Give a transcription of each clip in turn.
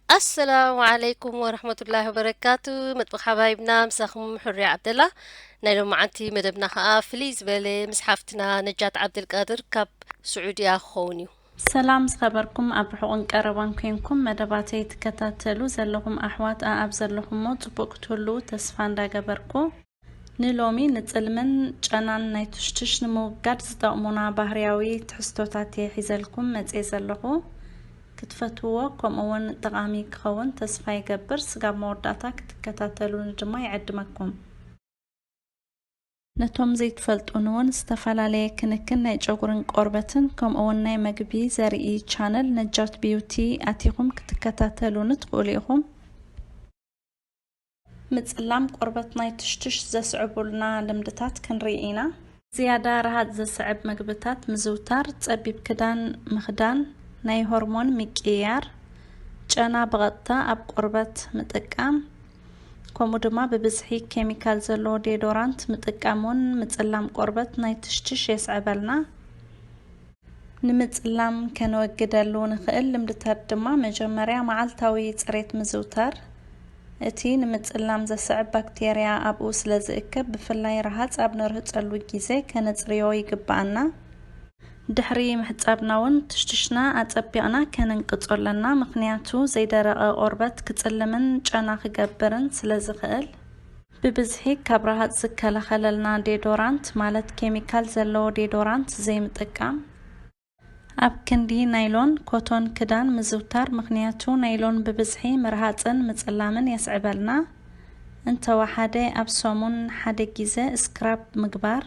ኣሰላሙ ዓለይኩም ወረሕመቱላሂ ወበረካቱ። መጥብቕ ሓባይብና ምሳኹም ሕሩያ ዓብደላ። ናይ ሎማዓንቲ መደብና ኸኣ ፍልይ ዝበለ ምስ ሓፍትና ነጃት ዓብድልቃድር ካብ ስዑድያ ክኸውን እዩ። ሰላም ዝኸበርኩም ኣብ ርሑቕን ቀረባን ኮንኩም መደባተይ ትከታተሉ ዘለኹም ኣሕዋት ኣኣብ ዘለኹሞ ጽቡቕ ክትህልዉ ተስፋ እንዳገበርኩ፣ ንሎሚ ንጽልምን ጨናን ናይ ቱሽቱሽ ንምውጋድ ዝጠቕሙና ባህርያዊ ትሕዝቶታት እየ ሒዘልኩም መጽየ ዘለኹ። ክትፈትውዎ ከምኡ እውን ጠቓሚ ክኸውን ተስፋ ይገብር። ስጋብ መወዳእታ ክትከታተሉኒ ድማ ይዕድመኩም። ነቶም ዘይትፈልጡን እውን ዝተፈላለየ ክንክን ናይ ጨጉርን ቆርበትን ከምኡ እውን ናይ መግቢ ዘርኢ ቻነል ነጃት ቢዩቲ ኣቲኹም ክትከታተሉኒ ትኽእሉ ኢኹም። ምጽላም ቆርበት ናይ ትሽትሽ ዘስዕቡልና ልምድታት ክንርኢ ኢና። ዝያዳ ረሃጽ ዘስዕብ መግብታት ምዝውታር፣ ጸቢብ ክዳን ምኽዳን፣ ናይ ሆርሞን ምቅይያር፣ ጨና ብቐጥታ ኣብ ቆርበት ምጥቃም፣ ከምኡ ድማ ብብዝሒ ኬሚካል ዘለዎ ዴዶራንት ምጥቃም እውን ምጽላም ቆርበት ናይ ትሽትሽ የስዕበልና። ንምጽላም ከነወግደሉ ንኽእል ልምድታት ድማ መጀመርያ መዓልታዊ ጽሬት ምዝውታር፣ እቲ ንምጽላም ዘስዕብ ባክቴርያ ኣብኡ ስለ ዝእከብ፣ ብፍላይ ረሃጽ ኣብ ንርህጸሉ ግዜ ከነጽርዮ ይግብኣና። ድሕሪ ምሕጻብና እውን ትሽትሽና ኣጸቢቕና ከነንቅጾ ኣለና፣ ምኽንያቱ ዘይደረቐ ቆርበት ክጽልምን ጨና ክገብርን ስለ ዝኽእል። ብብዝሒ ካብ ረሃጽ ዝከላኸለልና ዴዶራንት፣ ማለት ኬሚካል ዘለዎ ዴዶራንት ዘይምጥቃም። ኣብ ክንዲ ናይሎን ኮቶን ክዳን ምዝውታር፣ ምኽንያቱ ናይሎን ብብዝሒ ምርሃጽን ምጽላምን የስዕበልና። እንተወሓደ ኣብ ሰሙን ሓደ ግዜ ስክራብ ምግባር፣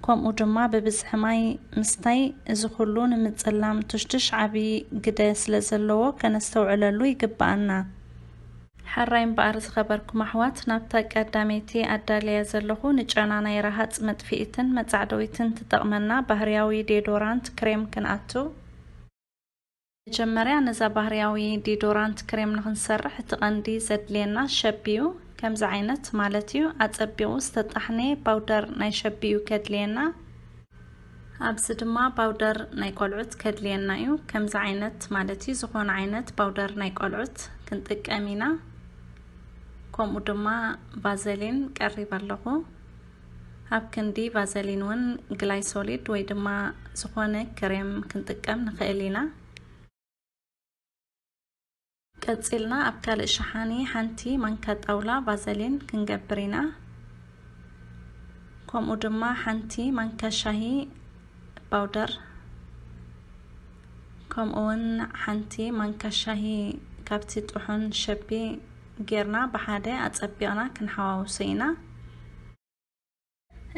ከምኡ ድማ ብብዝሒ ማይ ምስታይ፣ እዚ ኩሉ ንምጽላም ቱሽቱሽ ዓቢ ግደ ስለ ዘለዎ ከነስተውዕለሉ ይግብኣና። ሕራይ እምበኣር ዝኸበርኩም ኣሕዋት፣ ናብታ ቀዳመይቲ ኣዳልያ ዘለኹ ንጨና ናይ ረሃጽ መጥፍኢትን መጻዕደዊትን ትጠቕመና ባህርያዊ ዴዶራንት ክሬም ክንኣቱ። መጀመርያ ነዛ ባህርያዊ ዲዶራንት ክሬም ንኽንሰርሕ እቲ ቀንዲ ዘድልየና ሸብ እዩ። ከምዚ ዓይነት ማለት እዩ። ኣጸቢቑ ዝተጣሕነ ፓውደር ናይ ሸብ እዩ ከድልየና። ኣብዚ ድማ ፓውደር ናይ ቆልዑት ከድልየና እዩ። ከምዚ ዓይነት ማለት እዩ። ዝኾነ ዓይነት ፓውደር ናይ ቆልዑት ክንጥቀም ኢና። ከምኡ ድማ ቫዘሊን ቀሪብ ኣለኹ። ኣብ ክንዲ ቫዘሊን እውን ግላይሶሊድ ወይ ድማ ዝኾነ ክሬም ክንጥቀም ንኽእል ኢና። ቀጺልና ኣብ ካልእ ሸሓኒ ሓንቲ ማንካ ጣውላ ቫዘሊን ክንገብር ኢና። ከምኡ ድማ ሓንቲ ማንካ ሻሂ ፓውደር፣ ከምኡ እውን ሓንቲ ማንካ ሻሂ ካብቲ ጥሑን ሸቢ ጌርና ብሓደ ኣጸቢቕና ክንሓዋውሶ ኢና።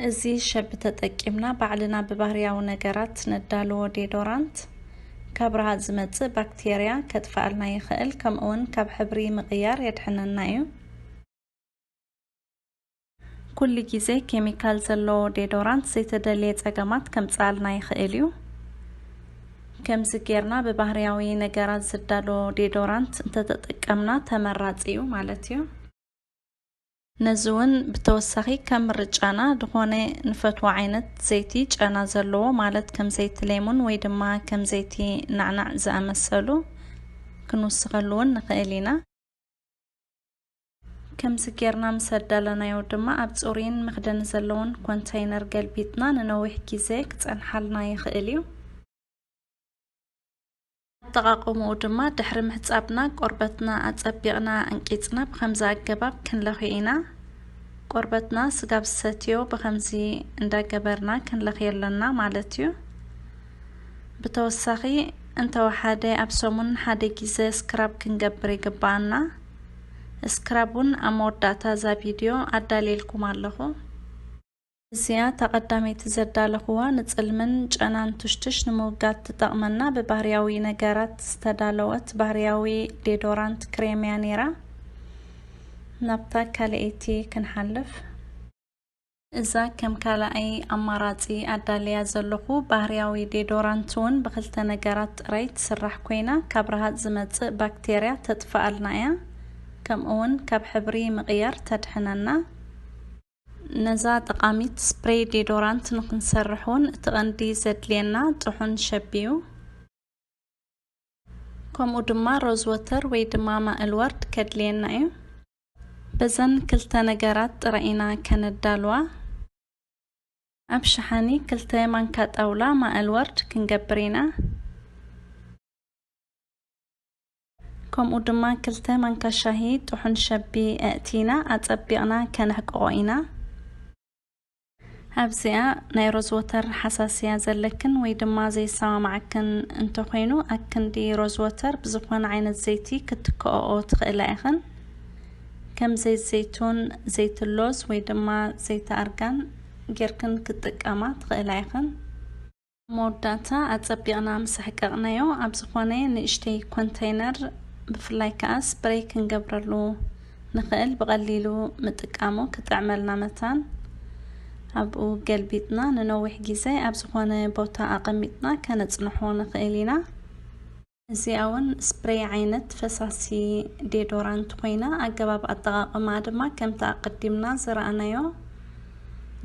እዚ ሸቢ ተጠቂምና ባዕልና ብባህርያዊ ነገራት ነዳልዎ ዴዶራንት፣ ካብ ረሃጽ ዝመጽእ ባክቴርያ ከጥፍኣልና ይኽእል፣ ከምኡውን ካብ ሕብሪ ምቕያር የድሕነና እዩ። ኩሉ ግዜ ኬሚካል ዘለዎ ዴዶራንት ዘይተደልየ ጸገማት ከምጽኣልና ይኽእል እዩ። ከምዚ ጌርና ብባህርያዊ ነገራት ዝዳሎ ዴዶራንት እንተተጠቀምና ተመራጺ እዩ ማለት እዩ። ነዚ እውን ብተወሳኺ ከም ምርጫና ዝኾነ ንፈትዎ ዓይነት ዘይቲ ጨና ዘለዎ፣ ማለት ከም ዘይቲ ሌሙን ወይ ድማ ከም ዘይቲ ናዕናዕ ዝኣመሰሉ ክንውስኸሉ እውን ንኽእል ኢና። ከምዚ ጌርና ምስ ኣዳለናዮ ድማ ኣብ ጽሩይን መኽደኒ ዘለዎን ኮንተይነር ገልቢጥና ንነዊሕ ግዜ ክጸንሓልና ይኽእል እዩ። ኣጠቓቕምኡ ድማ ድሕሪ ምሕጻብና ቆርበትና ኣጸቢቕና ኣንቂጽና ብኸምዚ ኣገባብ ክንለኽዮ ኢና። ቆርበትና ስጋብ ዝሰትዮ ብኸምዚ እንዳገበርና ክንለኽዮ ኣለና ማለት እዩ። ብተወሳኺ እንተወሓደ ኣብ ሰሙን ሓደ ግዜ ስክራብ ክንገብር ይግብኣና። ስክራብ እውን ኣብ መወዳእታ እዛ ቪድዮ ኣዳልየልኩም ኣለኹ። እዚኣ እታ ቀዳመይቲ ዘዳለኽዋ ንጽልምን ጨናን ቱሽቱሽ ንምውጋድ ትጠቕመና ብባህርያዊ ነገራት ዝተዳለወት ባህርያዊ ዴዶራንት ክሬም እያ ነይራ። ናብታ ካልኣይቲ ክንሓልፍ። እዛ ከም ካልኣይ ኣማራጺ ኣዳልያ ዘለኹ ባህርያዊ ዴዶራንት እውን ብኽልተ ነገራት ጥራይ ትስራሕ ኮይና፣ ካብ ረሃጽ ዝመጽእ ባክቴርያ ተጥፍኣልና እያ፣ ከምኡ እውን ካብ ሕብሪ ምቕያር ተድሕነና። ነዛ ጠቓሚት ስፕሬይ ዴዶራንት ንኽንሰርሕ እውን እቲ ቀንዲ ዘድልየና ጥሑን ሸብ እዩ። ከምኡ ድማ ሮዝ ወተር ወይ ድማ ማእል ወርድ ከድልየና እዩ። በዘን ክልተ ነገራት ጥራይ ኢና ከነዳልዋ። ኣብ ሸሓኒ ክልተ ማንካ ጣውላ ማእል ወርድ ክንገብር ኢና። ከምኡ ድማ ክልተ ማንካ ሻሂ ጥሑን ሸቢ ኣእቲና ኣጸቢቕና ከነሕቅቖ ኢና። ኣብዚኣ ናይ ሮዝ ወተር ሓሳስያ ዘለክን ወይ ድማ ዘይሰማማዓክን እንተኾይኑ፣ ኣክንዲ ሮዝ ወተር ብዝኾነ ዓይነት ዘይቲ ክትክኦኦ ትኽእላ ኢኽን። ከም ዘይት ዘይቱን፣ ዘይቲ ሎዝ ወይ ድማ ዘይቲ ኣርጋን ጌርክን ክትጥቀማ ትኽእላ ኢኽን። መወዳእታ ኣጸቢቕና ምስ ኣሕቀቕናዮ፣ ኣብ ዝኾነ ንእሽተይ ኮንተይነር፣ ብፍላይ ከኣ ስፕሬይ ክንገብረሉ ንኽእል፣ ብቐሊሉ ምጥቃሙ ክጥዕመልና መታን፣ ኣብኡ ገልቢጥና ንነዊሕ ግዜ ኣብ ዝኾነ ቦታ ኣቐሚጥና ከነጽንሖ ንኽእል ኢና። እዚኣ እውን ስፕሬይ ዓይነት ፈሳሲ ዴዶራንት ኮይና፣ ኣገባብ ኣጠቓቕማ ድማ ከምቲ ኣቐዲምና ዝረኣናዮ፣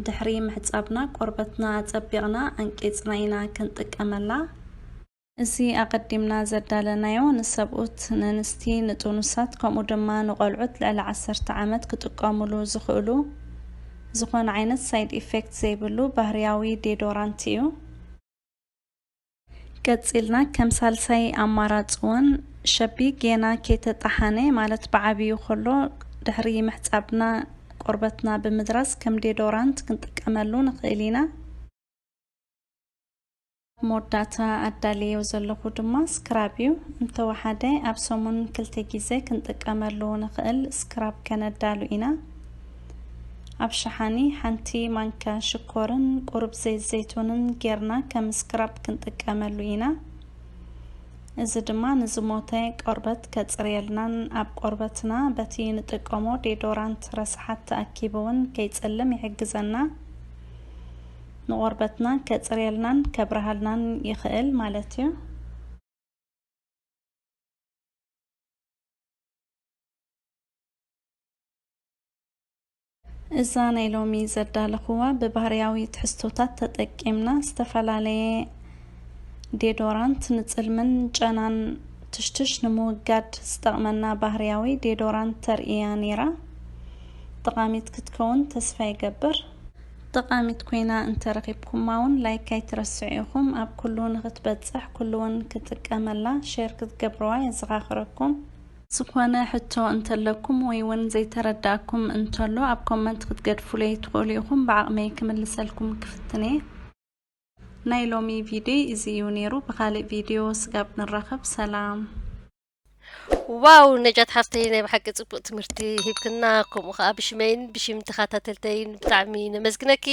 ድሕሪ ምሕጻብና ቆርበትና ኣጸቢቕና ኣንቂጽና ኢና ክንጥቀመላ። እዚ ኣቐዲምና ዘዳለናዮ ንሰብኡት፣ ነንስቲ፣ ንጥኑሳት፣ ከምኡ ድማ ንቖልዑት ልዕሊ ዓሰርተ ዓመት ክጥቀሙሉ ዝኽእሉ፣ ዝኾነ ዓይነት ሳይድ ኢፌክት ዘይብሉ ባህርያዊ ዴዶራንት እዩ። ቀጺልና ከም ሳልሳይ ኣማራጺ እውን ሸቢ ጌና ከይተጣሓነ፣ ማለት ብዓብዩ ከሎ ድሕሪ ምሕጻብና ቆርበትና ብምድራዝ ከም ዴዶራንት ክንጥቀመሉ ንኽእል ኢና። መወዳእታ ኣዳልዮ ዘለኹ ድማ ስክራብ እዩ። እንተወሓደ ኣብ ሰሙን ክልተ ግዜ ክንጥቀመሉ ንኽእል ስክራብ ከነዳሉ ኢና። ኣብ ሸሓኒ ሓንቲ ማንካ ሽኮርን ቁሩብ ዘይት ዘይቱንን ጌርና ከም ስክራብ ክንጥቀመሉ ኢና። እዚ ድማ ንዝሞተ ቆርበት ከጽርየልናን ኣብ ቆርበትና በቲ ንጥቀሞ ዴዶራንት ረስሓት ተኣኪቡ እውን ከይጸልም ይሕግዘና። ንቆርበትና ከጽርየልናን ከብርሃልናን ይኽእል ማለት እዩ። እዛ ናይ ሎሚ ዘዳለኹዋ ብባህርያዊ ትሕዝቶታት ተጠቂምና ዝተፈላለየ ዴዶራንት ንጽልምን ጨናን ትሽትሽ ንምውጋድ ዝጠቕመና ባህርያዊ ዴዶራንት ተርእያ ነይራ። ጠቓሚት ክትከውን ተስፋ ይገብር። ጠቓሚት ኮይና እንተረኺብኩማ እውን ላይክ ኣይትረስዑ ኢኹም። ኣብ ኩሉ ንኽትበጽሕ ኩሉ እውን ክጥቀመላ ሼር ክትገብርዋ የዘኻኽረኩም። ዝኾነ ሕቶ እንተለኩም ወይ እውን ዘይተረዳእኩም እንተሎ ኣብ ኮመንት ክትገድፉለይ ትኽእሉ ኢኹም። ብዓቕመይ ክምልሰልኩም ክፍትን እየ። ናይ ሎሚ ቪድዮ እዚ እዩ ነይሩ። ብኻልእ ቪድዮ ስጋብ ንራኸብ ሰላም። ዋው ነጃት ሓፍተይ ናይ ብሓቂ ጽቡቅ ትምህርቲ ሂብክና፣ ከምኡ ከኣ ብሽመይን ብሽም ተኸታተልተይን ብጣዕሚ ነመስግነኪ።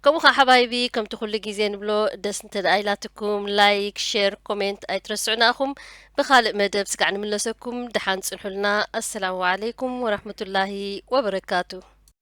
ከምኡ ከኣ ሓባይቢ ከምቲ ኩሉ ግዜ ንብሎ ደስ እንተ ደኣ ኢላትኩም ላይክ፣ ሼር፣ ኮሜንት ኣይትረስዑና ኢኹም። ብኻልእ መደብ ስጋዕ ንምለሰኩም፣ ደሓን ጽንሑልና። ኣሰላሙ ዓለይኩም ወራህመቱላሂ ወበረካቱ።